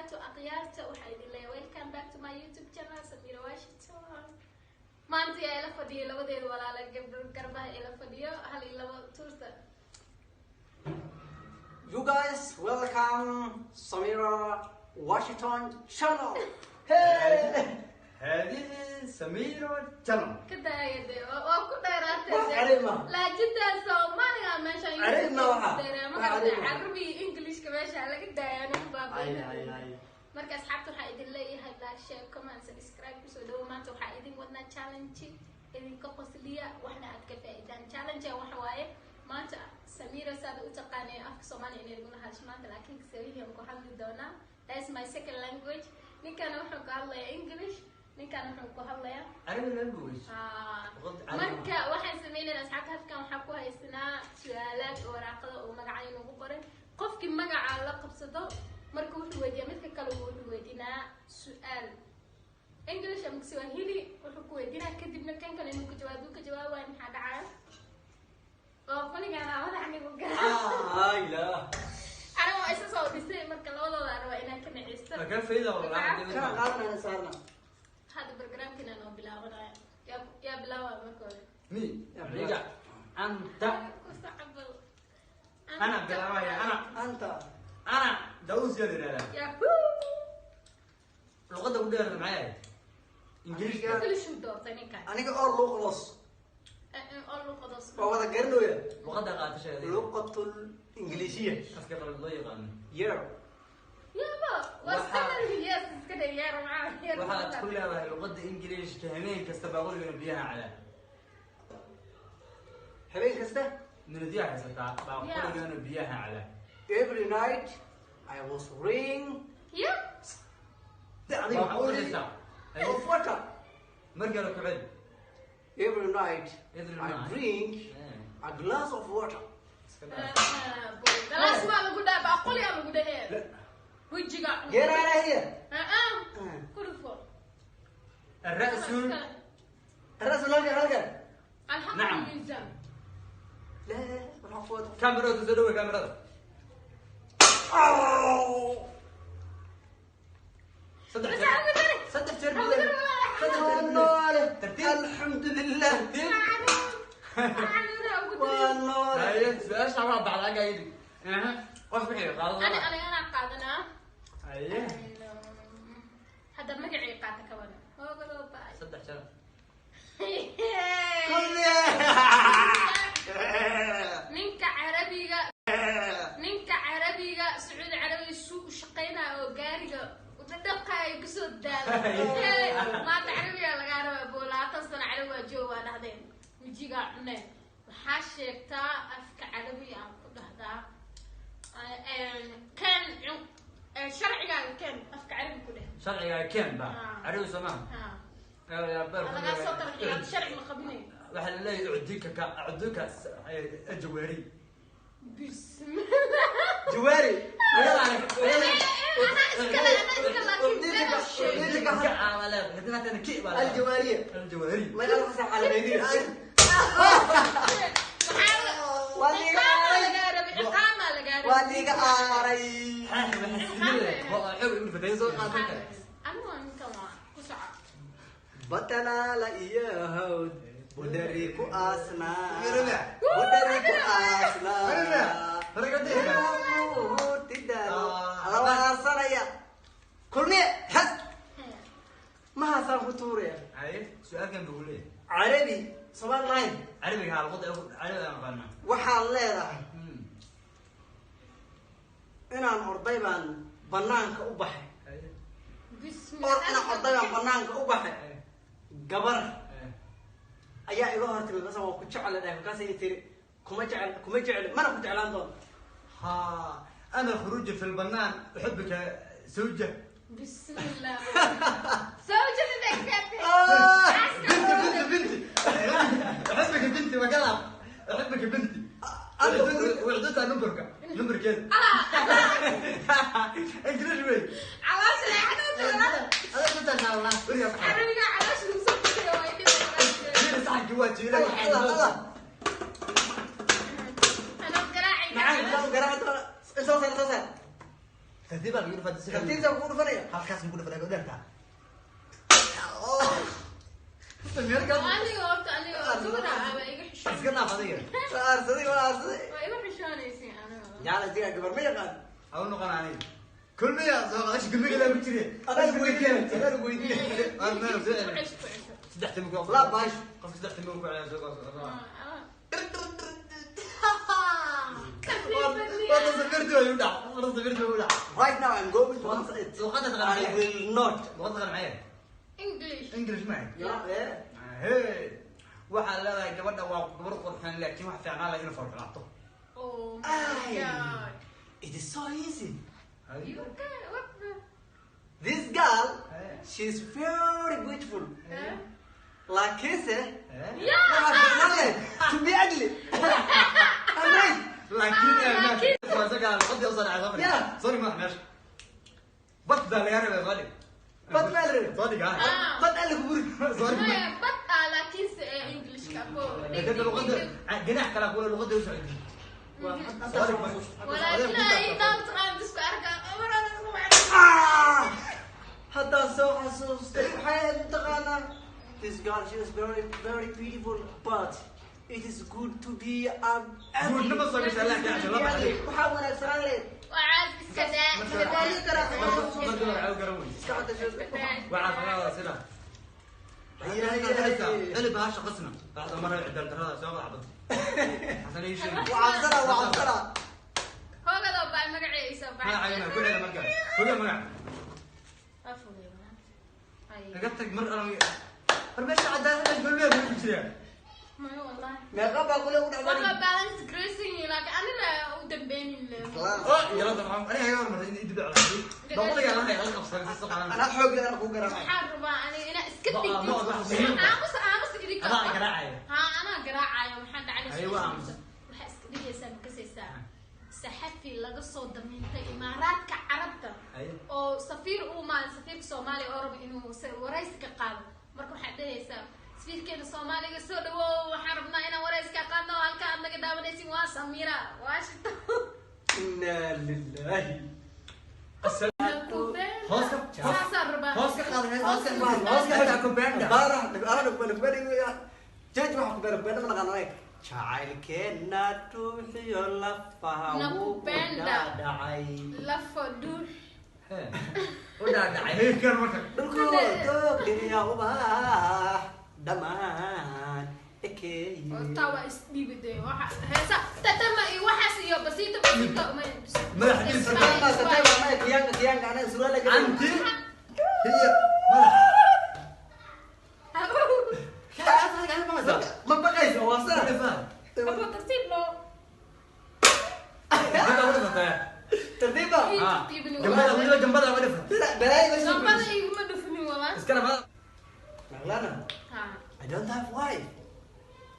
Wabarakaatu. Akhyaarta, waxaa idin leeyahay welcome back to my YouTube channel, Samira Washington. Maanta yaa ila fadhiyo? Labadeeda walaala gabdho garbaha ila fadhiyo, hal iyo labo tuurta. You guys, welcome Samira Washington channel. Hey! هذه سميرة channel. Ka daaya dee, waa ku dheeraatay. Wax cariib ma. Laajinta Soomaaliga meesha. Cariib ma waxa? Dareema. Wax cariib ma. Carabi iyo Englishka meesha laga daaya, anigu Ay, baaba. ay, ay. Marka asxaabta, waxaa idin leeyahay like, share, comment, subscribe. Kusoo dhawo. Maanta waxaa idin wadnaa challenge idinka qosliya, waxna aad ka faa'iidaan. Challenge waxa waaye maanta Samira saada u taqaanay afka Soomaaliya inay igula hadasho maanta, laakiin Kiswahili aan ku hadli doonaa. That's my second language. Ninkana wuxuu ku hadlayaa English, ninkana wuxuu ku hadlayaa عربي language. Ah. Luqad carabi. Marka waxaan sameynaynaa, asxaabta, halkan waxaa ku haysanaa su-aalaad oo waraaqada oo magaca inoogu qoray. Qofkii magaca la qabsado marka wuxuu weydiiyaa midka kale, wuxuu weydiinaa su-aal English ama Kiswahili wuxuu ku weydiinaa. Kadibna kan kale inuu ka jawaabo ka jawaab waayo, maxaa dhacaya? Oo qoligaana madaxa nigu gara. آه لا. Aniga waa isa soo dhisay. Marka labadooda aan rabaa inaan ka nicisto. كان فايدة والله. Kana qaadanayna saarna. Hadda barnaamijkeena noo bilaabanaya. Yaa bilaabaya marka hore? مي رجع أنت. Ku sacabal. أنا بلعبها أنا. Anta. أنا داوود يا لا. Yahoo! لغة أقول معايا إنجليزي. English uu doortay ninkan. Aniga oo luqlos. Oo luqados. Waa wada garanaya. لغة قاعدة شيء. Luqatul Inglishiya. أفكر الله يقان. Yeah. Yaba, waa iska yes, iska dheh yeer macaa yeer. Waxaad ku leedahay luqadda Ingiriishka habeen kasta baaqulina biyaha calaa. Habeen kasta. Minadiyaa haysataa baaqulina biyaha calaa. Every night I was ring Ya. the of water. Mar kale ku celi. Every night Every I night. Drink a glass of water. Iska dhaaf. Galaas maa lagu dhaha, baaquli aa lagu dhahee. Wejiga. Get out of here. Ah, ku dhufo. الرأس. الرأس halkan halkan. الحق. نعم. الميزان. لا waxaa ku كاميرا soo dhawe كاميرا. Oh! saddex بس jeer. ugu dari. Saddex jeer. Ugu dari walaal. Saddex jeer. Noole. Tartiib. Alxamdulilah. Xanuuna ugu dari. Waa noole. Haye, su-aasha waa baxda agga yidhi. Aha, qof wixii qaado. Ana qaadanaa. Haye. Hadda magacii qaata ka wadan. Hoogalo baa. Saddex jeer. Kulli. Ninka carabiga Sacuudi Carabiga suu u shaqeynaya oo gaariga dhaqaayo kasoo daala. Maanta carabiga lagaa rabaa. 120 sano carabi waa joog waa dhahdeen, wejigaa cuneen. Waxaa sheegtaa afka carabiga aan ku dhahdaa ken sharcigaaga, ken afka carabi ku dheh. Sharciga keen ba. Ah. Carabi soo maaha. Ha. Yaa bar. Lagaa soo tarxiya, sharci ma qabinayo. Waxaa la leeyahay ucdika ka ucdika ajawaari. Bismillah. Jawaari. Anaa iskale, anaa iskale, laakiin been sheeg. Aljawaariya. الجواري. Ma ilaha xasan calameydin. Waa lagaa rabay, iqaama lagaa rabay. Waa liiga aaray. Anigu waa ninkan, waa ku soco. Batalaala iyo hawd budari ku aasnaa. Budari ku aasnaa. Tidalo. Labasanaya. Kulmiye. Has. Mahaasaan ku tuuraya. سؤال بقول ايه؟ Carabi. Soomaali lahayn. عربي على الوضع عربي انا قلنا. Waxaan leedahay inaan orday baan banaanka u baxay. Bismillah. Or inaan orday baan banaanka u baxay. Gabar ayaa iga hortimid, markaas waan ku jecel dhahay, markaas ay tiri kuma jecel, kuma jecel, mana ku jeclaan doono. ها انا خروج في البنان احبك زوجة. Bismillah. Sawjada ka. بنتي بنتي بنتي احبك بنتي وقلب احبك بنتي. أنا وعدتها نمبرك نمبر كده انجلش وي. Caloosha xanuunta. انا كنت ان الله وريا صاحبي. Carabiga caloosha lagu soo furtay waa idin. جيل صاحبي جوا جيل. Allah Allah. Anoo garaacay. Macaan garaac soo saar soo saar. Tartiib baa lagu dhufaa. Tartiibta kugu dhufanaya. Halkaas ku dhufanaya dheerta. Aniga horta, aniga sawira waa iga xishoon. Iska dhaaf adiga. Waa aarsaday, waa aarsaday. Waa iga xishoonaysiin aniga. Jaalasiga gabar ma yaqaan. Ha u noqon aniga. Kulmiya soo qadash kulmiga la ku jire. Adaa lagu weydiiyey, adaa lagu weydiiyey. Aan meel soo Ku celin. cesho, ku cesho. Saddex timo ku. La baash. Qofka saddex timo ku celiya soo qaado. Tartiib. Wada safirti way u dhac. Wada safirti way u dhac. Right now I'm going to answer it. Luqadda taqaan I maxay? will not. Luqadda taqaan maxay? English. English maxay? Yeah, yeah. Hey. Waxaa leedahay gabadha waa gabar qurxan, laakiin wax fiicnaan lahayd inay farxulaato. Oh my Ay. God. It is so easy. You can what the This girl, Eh. she's very beautiful. Huh? Laakiinse, Yeah. waxaa fiicnaan lahayd to be ugly. I'm right. Laakiin Laakiin- waa isaga luqadii u soo dhacay soo Yeah. Sorry, madax meesha. Bad baa laga rabay soo dhig. Bad baa la rabay. Soo dhig ah. Ah. Bad alle ku buri. Sorry. Maya, bad ah, laakiinse ee Englishka ko. Laakiin luqadda ganax kala kuwa luqadda u socday. Walaahi intaan taqaan isku arka. Mar isku arka. Ah! Haddaan soo xasuustay, waxay ahayd mataqaanaa, this girl, she is very very beautiful, but it is good to be ugly. Good-nimo soo gashay, laakiin To be ugly. Waxaa wanaagsanaan lahayd Waxaad iska daa. Iska daali karaa. Marka hore caw garan weyse. Iska cadda. Waxaa fagaada sida. Ay. Xili bahasha qasna. Bacda mara cidal darada soo qada xabad. Xasan ii sheeg. Waa cabsana, waa cabsana. Hoogadoo baa magaciisa baa. Magacayna ku celi marka. Ku celi magac. Waa fogey walaal. Ay. Laga tag mar ana. Har meesha cadaalad kulmiya ku jira. Maya wallahi. Meeqa baa kule u Waxa dhacday? balance gracing laakiin anina u dambeynin le. Oh, yalla dabcan. Aniga ayaa hormaray in idib dhacday. Boqoliga la hayay qabsan si soo qaadan. Anaa xoog leh, anaa kuu garaacay. Waxaan rabaa aniga inaa iska Ma- dhigtid. Aamus, aamus idinka. Adaa garaacaya. Ha, anaa garaacaya. Waxaan dhacay. Ay, waa aamus. Waxaa iska dhigaysaa, makasaysaa, saxafi laga soo damiintay Imaaraadka Carabta Ay. oo safiir uu maalin safiirka Soomaaliya oo rabo inuu waraysi ka qaado. Marka waxaad dhahaysaa, safiirkeena Soomaaliga soo dhawow, waxaan rabnaa inaan waraysi ka qaadno, halka aad naga daawanaysin waa Samira Washington. Inna lillahi. Hoos ka Saasaan rabaa. hoos ka qaaday, hoos ka Hoos ka hoos ka ku beenda. Baara, ana ku beenda. Jeej waxa ku beenda, ku beenda ma naqaan anaga. Jacaylkeena dhuuxiyo lafaha Na ku wuu ku beenda. dhaadhacay. Lafo dhuux. U dhaadhacay. Heerkan marka. Dhulku doogdhiya ubax dhammaan ekeeye. Horta waa isdhiibide waxa heesa tatama iyo waxaas iyo basiito basiito. Madax dhil. Satema, satema, maya, kiyanka, kiyanka, anaga surwaal la gelin. Anti hiya madax. Ma baqayso, waa sana. Abo, tartiib loo. Tartiib ba. Ii tartiibini. Jambada weliba, jambada laga dhifa. Balaayo ma soo Gambada fadhiiso. iguma dhufinin walaa. Iska dhaaf. Maglana, Ha. I don't have wife.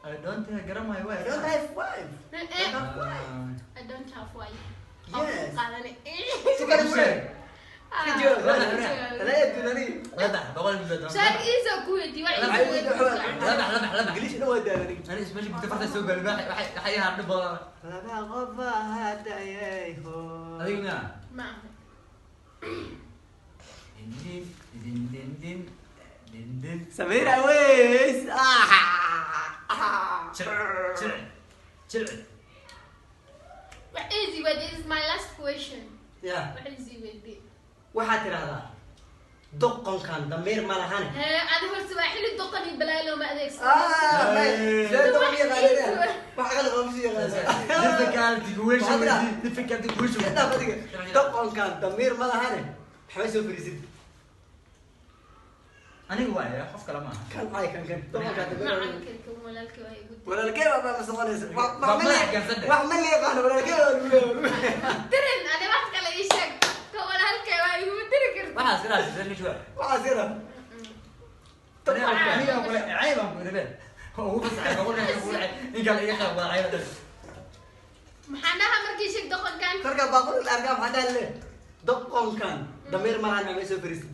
I don't garan maayo. I don't have wife. Eh, I don't have wife. I don't have wife. Yes. Qaadane. Sukari sheeg. Video. Balaayo dunani. Labax boqol iyo Shaag iisa ku weydii wax iisa weydii. Labax, labax, labax. English na waa daalani. Ani ismeesha gubta farta soo gaari waxay waxay ahaa dhib badan. Laba qof hadayay ho. Adiga miyaa? Ma aha. Din din din din din din. Samira Weys. Ah. Jilci jilci jilci. Wax easy weydii. This is my last question. Yeah. Wax easy weydii. Waxaad tidhaahdaa doqonkan damiir ma lahane. Hee, adi horta waa xilli doqon iyo balaayo looma adeegsado. Ah, may. Sidee doqon yaqaaneen? Wax kale qof si yaqaaneen. Difficulty guusha weydii, difficulty guusha. Iska dhaaf adiga. Doqonkan damiir ma lahane. Maxay soo fariisid? Aniga waaya, qof kale maaha. Kan ay kan kan. Doqonkan damiir ma lahan. Macalinka walaalkii waa igu Walaalkee baa ma soconaysa. Wax Waa ma madax gansadhe. wax ma liiqaan walaalkee baa lagu leeyahay. dirin. Ani wax kale ii sheeg, ka walaalkay waa iguma diri karta. Waxaas ilaas isla jawaab. Waxaas yara. Aniga kule cayb aan ku idhi ugu fasaxay boqolka ugu dhacay in kale iga qayb wada cayb dhan. Maxaa dhaha markii sheeg doqonkan? Marka baaqul la arkaa maxaa dhaha le? Doqonkan damiir ma lahan, maxay soo fariisid?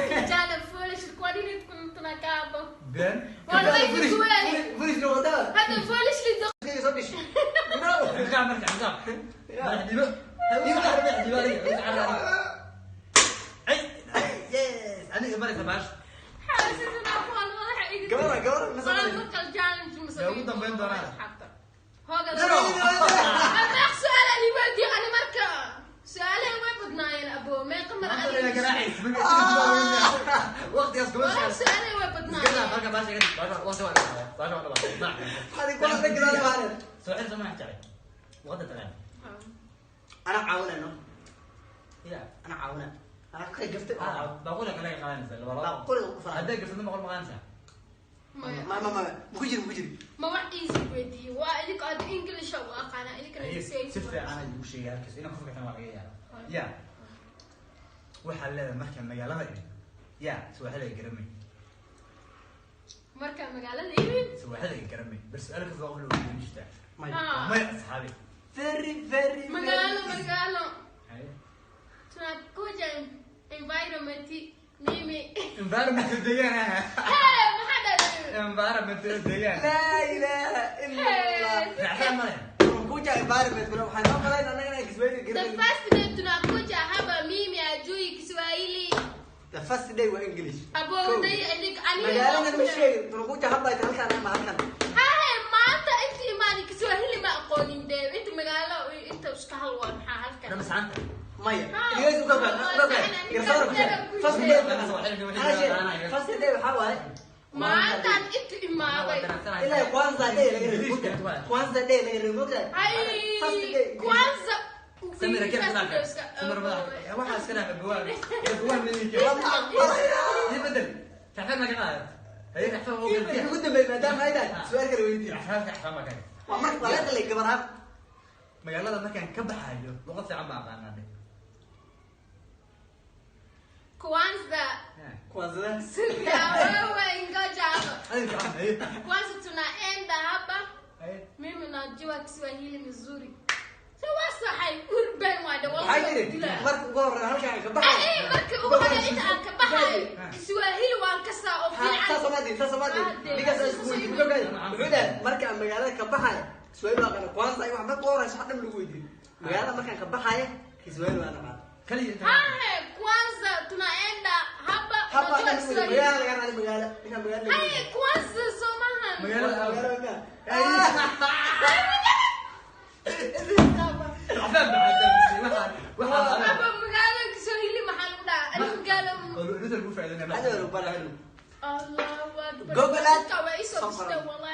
Kijana foolish, kwa nini tunakaa hapo? Been. Wallahi ni kweli. Furish noqotaa. Hada foolishly doqon. Soo dhish. No. Ciqaab marka, ciqaab madax dhibo. Yes, aniga maraysa baash. Xaasisna kuwan madaxa iga. Gabadha, gabadha, ma Walaal, samayn. marka challenge ma Yaa ugu dambeyn doonaa. Asxaabta. Hooga. Zero. Ameeq su'aal aan iweydiiyo ani marka. Su'aalaha way badnaayeen abo. Meeqa mar Maanta adiga ila garaacaysa. Waqtigaas kuma Walaal, shaqeyn. su'aalaha way badnaayeen. Marka baasha iga dhig. Baasha waqti waa dhamaatay. Baasha waa dhamaatay. Hadi kuwan la gadaal baahan. Soo xir sama jecel. Waqti tagaan. Ana caawinayno. Ya. Ana caawinay. Ana ka gaftay. Baaquli kale ay qaadanaysaa. Laba laba. Baaquli ku faran. Hadday gafsado ma qol ma qaadanaysaa. Maya. Ma ma ma. Muku jiri, muku jiri. Ma wax easy weydiiyo. Waa idinka aad English u aqaana, idinkana Si Swahili. fiican ayuu u sheegay halkaas. Inaan ku fikirtaan waa laga yaabaa. Ya. Waxaa leedahay marka magaalada imid. Ya, Sooxiliga garamay. Marka magaalada imid. Sooxiliga garamay. Bal su'aal ka soo qof loo weydiin jirtaa. Maya. Ah. Maya asxaabi. Very, very, Magaalo, very. magaalo. Haye. Tunakuja environment mimi. Environment deegaan ah. Hey, maxaa dhacday? Environment deegaan. Laa ilaaha illa Allah. Raacsan male. Kuja environment bro. Waxaan noo malayn annaga inaan Kiswahili The garanayno. first day tunakuja hapa mimi ajui Kiswahili. The first day waa English. Abowday idig aniga. Magaaladan ma sheegin. Tunakuja hadda ay tahay halkaan ama halkan. Haye, maanta inta imaani Kiswahili ma aqoonin dee. Inta magaalo inta iska hal waa maxaa halkan? Nama saanta. Maya. Ah. Idigays u kaba. Ah, Garsoor. First day. First day waxaa waaye. Maantaan inta imaaday. Ilaa kwanza day laga reebo. Kwanza day laga reebo. Hay, First day. kwanza. Samira kee madaxa. Samira madaxa. Waxaa iska dhaafay buwaan. Buwaan midii. Walla aqbalaya. Ii bedel. Taxfan ma ka qaadad. Haye taxfan oo Markii ugu dambeeyay maadaama ay tahay su'aal kale weydiin. Taxfan taxfan ma ka. Waa marka waa la qalay gabar ahaan. Magaalada markaan ka baxayo luqad fiican baan aqaanaa. Kwanza. Kwanza. Subia wewe ngoja hapa. Adiga fiican haye. Kwanza tunaenda hapa. Haye. Mimi najua Kiswahili mzuri. So wasaxay urban waa dhawa. Waxay tiri marka ugu horreeya halkaan ka baxay. Ay, marka ugu horreeya inta aan ka baxayo Kiswahili waan ka saa oo fiican. Saas ma diin, saas ma diin. Ninkaas isku weydiin. Wuxuu dhahay, wuxuu dhahay marka aan magaalada ka baxayo Kiswahili waa aqaana. Kwanza ay wax marka ugu horreysa wax dhan lagu weydiin. Magaalada markaan ka baxayo Kiswahili waan aqaana. Kaliya inta. Haye, kwanza tunaenda hapa Hapa unajua dhan Kiswahili. magaalada laga raadi magaala. Ninkaan magaalada laga Haye, kwanza soo maahan. Magaalada Magaalada Taxfan baa waxaan waxaan Hapa magaalo Kiswahili maxaa lagu dhahaa? Ani magaalo oo luqad lagu faa'iideynaa. Hada waa baraha. Allahu akbar. Google aad. Dadka waa isoo Soo dhistay qoran. wallahi.